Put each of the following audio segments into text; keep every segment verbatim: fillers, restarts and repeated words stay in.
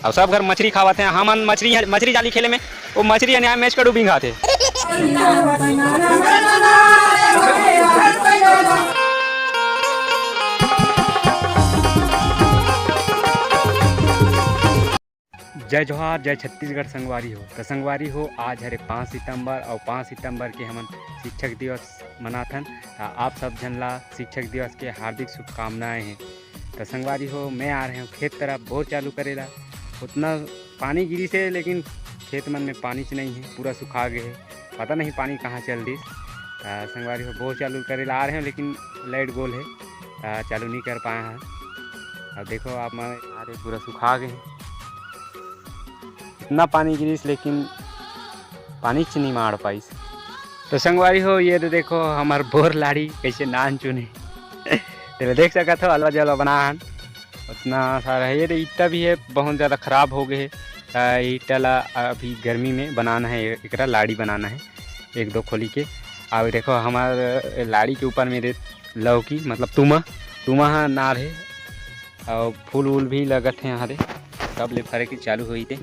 अउ सब घर मछरी खावत हे, हमन मछरी, मछरी जाली खेले में, वो मछरी अन्याय मेच का डूबिंग खाथे। जय जोहार, जय छत्तीसगढ़ संगवारी हो। त संगवारी हो, आज हरे पाँच सितंबर, अउ पाँच सितंबर के हमन शिक्षक दिवस मनाथन। त आप सब झन ला शिक्षक दिवस के हार्दिक शुभकामनाएं हैं। त संगवारी हो, मैं आ रहे हूँ खेत तरफ बोर चालू करेला। उतना पानी गिरिस हे, लेकिन खेत मन में पानी च नहीं है, पूरा सुखा गए है। पता नहीं पानी कहाँ चल दिस। त संगवारी हो, बोर चालू करेला आ रहे हूँ, लेकिन लाइट गोल है, त चालू नहीं कर पाए हैं। अब देखो आप मन, अरे पूरा सुखा गए है। इतना पानी गिरिस, लेकिन पानी च नहीं माड़ पाइस। तो संगवारी हो, ये दे देखो हमार बोर लाड़ी कैसे नान चुने। तेला देख सकत हो, अलवा जलवा बना हन। उतना सारा है, ये दे ईटा भी है, बहुत ज़्यादा खराब हो गए है। आ, ईटा ला अभी गर्मी में बनाना है, एकरा लाड़ी बनाना है एक दो खोली के। और देखो हमार लाड़ी के ऊपर में दे लौकी, मतलब तुमा, तुमा हा नार है। और फूल वूल भी लगत है यहाँ दे, कब ले फरे के चालू होई दे।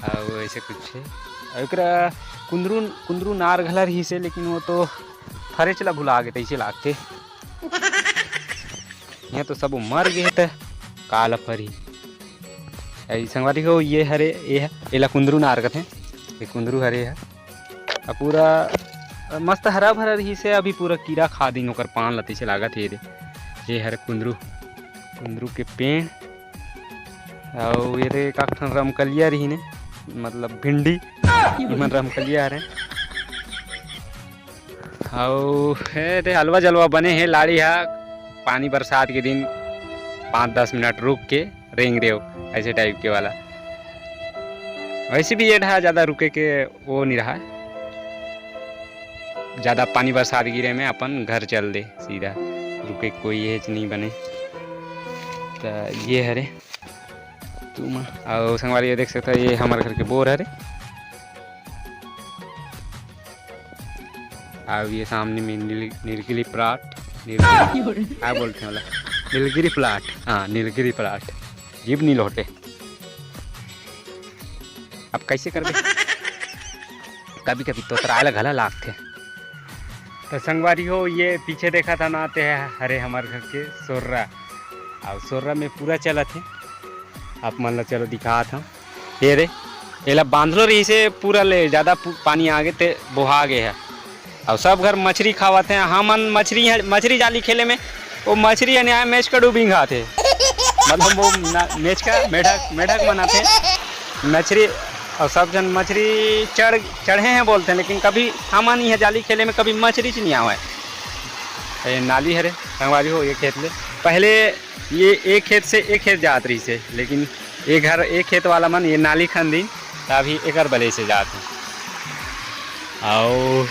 और ऐसे कुछ है। और एकरा कुंदरू, कुंदरू नार घला रही से, लेकिन वो तो फरे चला भुला गे तैसे लागते। यहाँ तो सब मर गए त काला फरी। ऐ संगवारी हो, ये हरे, ये ह-, एला कुंदरू नार कथे। ये कुंदरू हरे है। अब पूरा मस्त हरा भरा रही से, अभी पूरा कीरा खा दिन ओकर पान ला तैसे लागत हे रे। ये हरे कुंदरू, कुंदरू के पेड़। अउ ये रे एक ठन रमकलिया रही ने, मतलब भिंडी, इमन रमकलिया हरे। अउ हे रे अलवा जलवा बने हे लाड़ी हा, पानी बरसात के दिन पाँच दस मिनट रुक के रेंग रेव, ऐसे टाइप के वाला। वैसे भी ये ढा ज़्यादा रुके के वो नहीं रहा, ज़्यादा पानी बरसात गिरे में अपन घर चल दे सीधा, रुके के कोई ये नहीं बने। तो ये हरे तुमा, और संगवारी ये देख सकता है, ये हमारे घर के बोर हरे। अब ये सामने में नील-, नीलगिरी प्लाट, नीलगिरी, क्या बोलते हैं बोला? नीलगिरी प्लाट, हाँ, नीलगिरी प्लाट, जीभ नहीं लौटे। अब कैसे करबे? कभी-कभी तोतराए ला घला लागथे। तो संगवारी हो, ये पीछे देखा था ना, ते हरे हमार घर के सोर्रा, और सोर्रा में पूरा चलत हे। आप मन ला चलो दिखात हूँ। ये रे, एला बांधलो रही से पूरा ले, ज्यादा पु-, पानी आगे ते बोहा गे है। और सब घर मछरी खावत हैं, हमन मछरी, मछरी जाली खेले में, वो मछरी अन्याय मेच का डूबिंग खात हे। मतलब वो ना, मेच का मेढक, मेढक मनाथे मछरी। और सब जन मछरी चढ़, चढ़े हैं बोलते हैं, लेकिन कभी हमन यहाँ जाली खेले में कभी मछरी च नहीं आवे। ये नाली हरे, संगवारी हो, ये खेत ले पहले ये एक खेत से एक खेत जात रही से, लेकिन ये घर, एक खेत वाला मन ये नाली खन दिन, त अभी एकर बले से जात हे। आओ,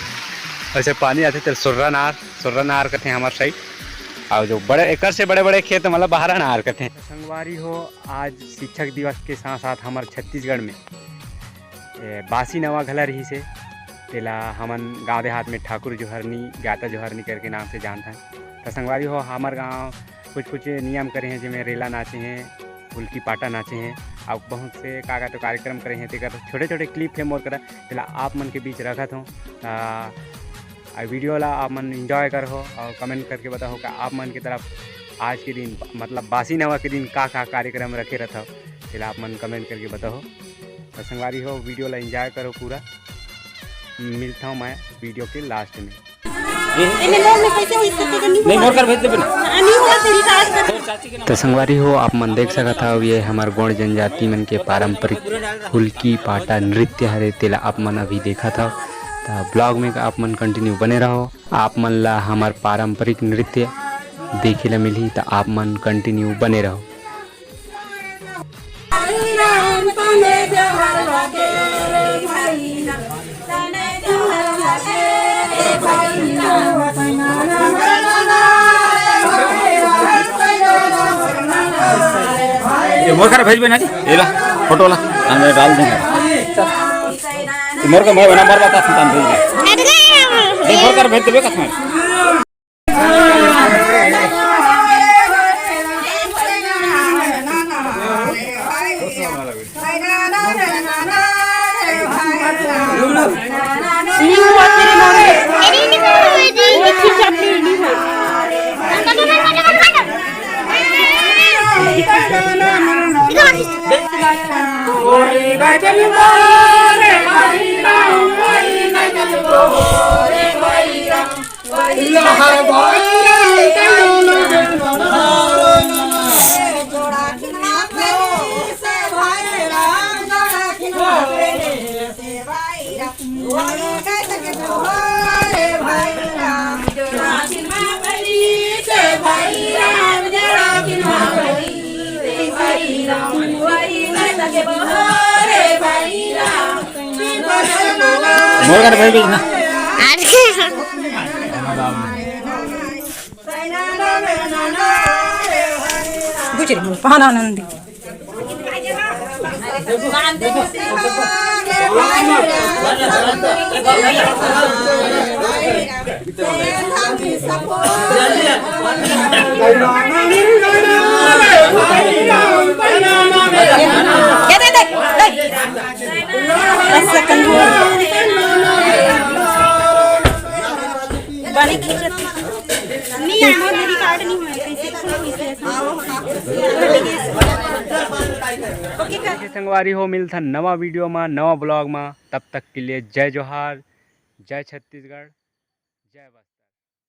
ऐसे पानी आथे तेल सोर्रा नार, सोर्रा नार कथे हमार साइड। और जो बड़े, एकर से बड़े बड़े खेत मतलब बहरा नार कथे। संगवारी हो, आज शिक्षक दिवस के साथ साथ हमार छत्तीसगढ़ में ए, बासी नवा घला रही से, तेला हमन गाँव देहात में ठाकुर जोहरनी, गाता जोहरनी करके नाम से जानथन। त संगवारी हो, हमर गाँव कुछ कुछ नियम करे हैं, जेमे रेला नाचे हैं, हुलकी पाटा नाचे हैं, और बहुत से का का तो कार्यक्रम करे हैं। तेकर छोटे छोटे क्लिप है मोर करा, तेला आप मन के बीच रखत हूँ। आ, आ वीडियो ला आप मन एंजॉय करहो और कमेंट करके बताहो का आप मन के तरफ आज के दिन, मतलब बासी नवा के दिन का का कार्यक्रम रखे रहथव, तेला आप मन कमेंट करके बताहो। तो संगवारी हो, वीडियो ला एंजॉय करो पूरा। मिलता हूँ मैं वीडियो के लास्ट में। नहीं, मोर कर भेज देबे ना। तो संगवारी हो, आप मन देख सकत हव, ये हमर गोंड जनजाति मन के पारंपरिक हुलकी पाटा नृत्य हरे, तेला आप मन अभी देखत हव। त ब्लॉग में आप मन कंटिन्यू बने रहो, आप मन ला हमर पारंपरिक नृत्य देखे ला मिलही, त आप मन कंटिन्यू बने रहो। ये मोर कर भेजबे ना जी, ये ला, फोटो ला, हम डाल देंगे। ये मोर का मैं नंबर बता सकता हूँ, भेज दे। ये मोर कर भेज देबे कसम। मोर कर भाई भी ना। आज के गुजर पहना नंदी। दे, दे, दे, दे। बस second हो। बने खींचत। नहीं, आना मेरी कार्ड नहीं हुआ है, कैसे खोलूं इसे? ओके, कर। संगवारी हो, मिलथन नवा वीडियो मा, नवा ब्लॉग मा। तब तक के लिए जय जोहार, जय छत्तीसगढ़, जय बस।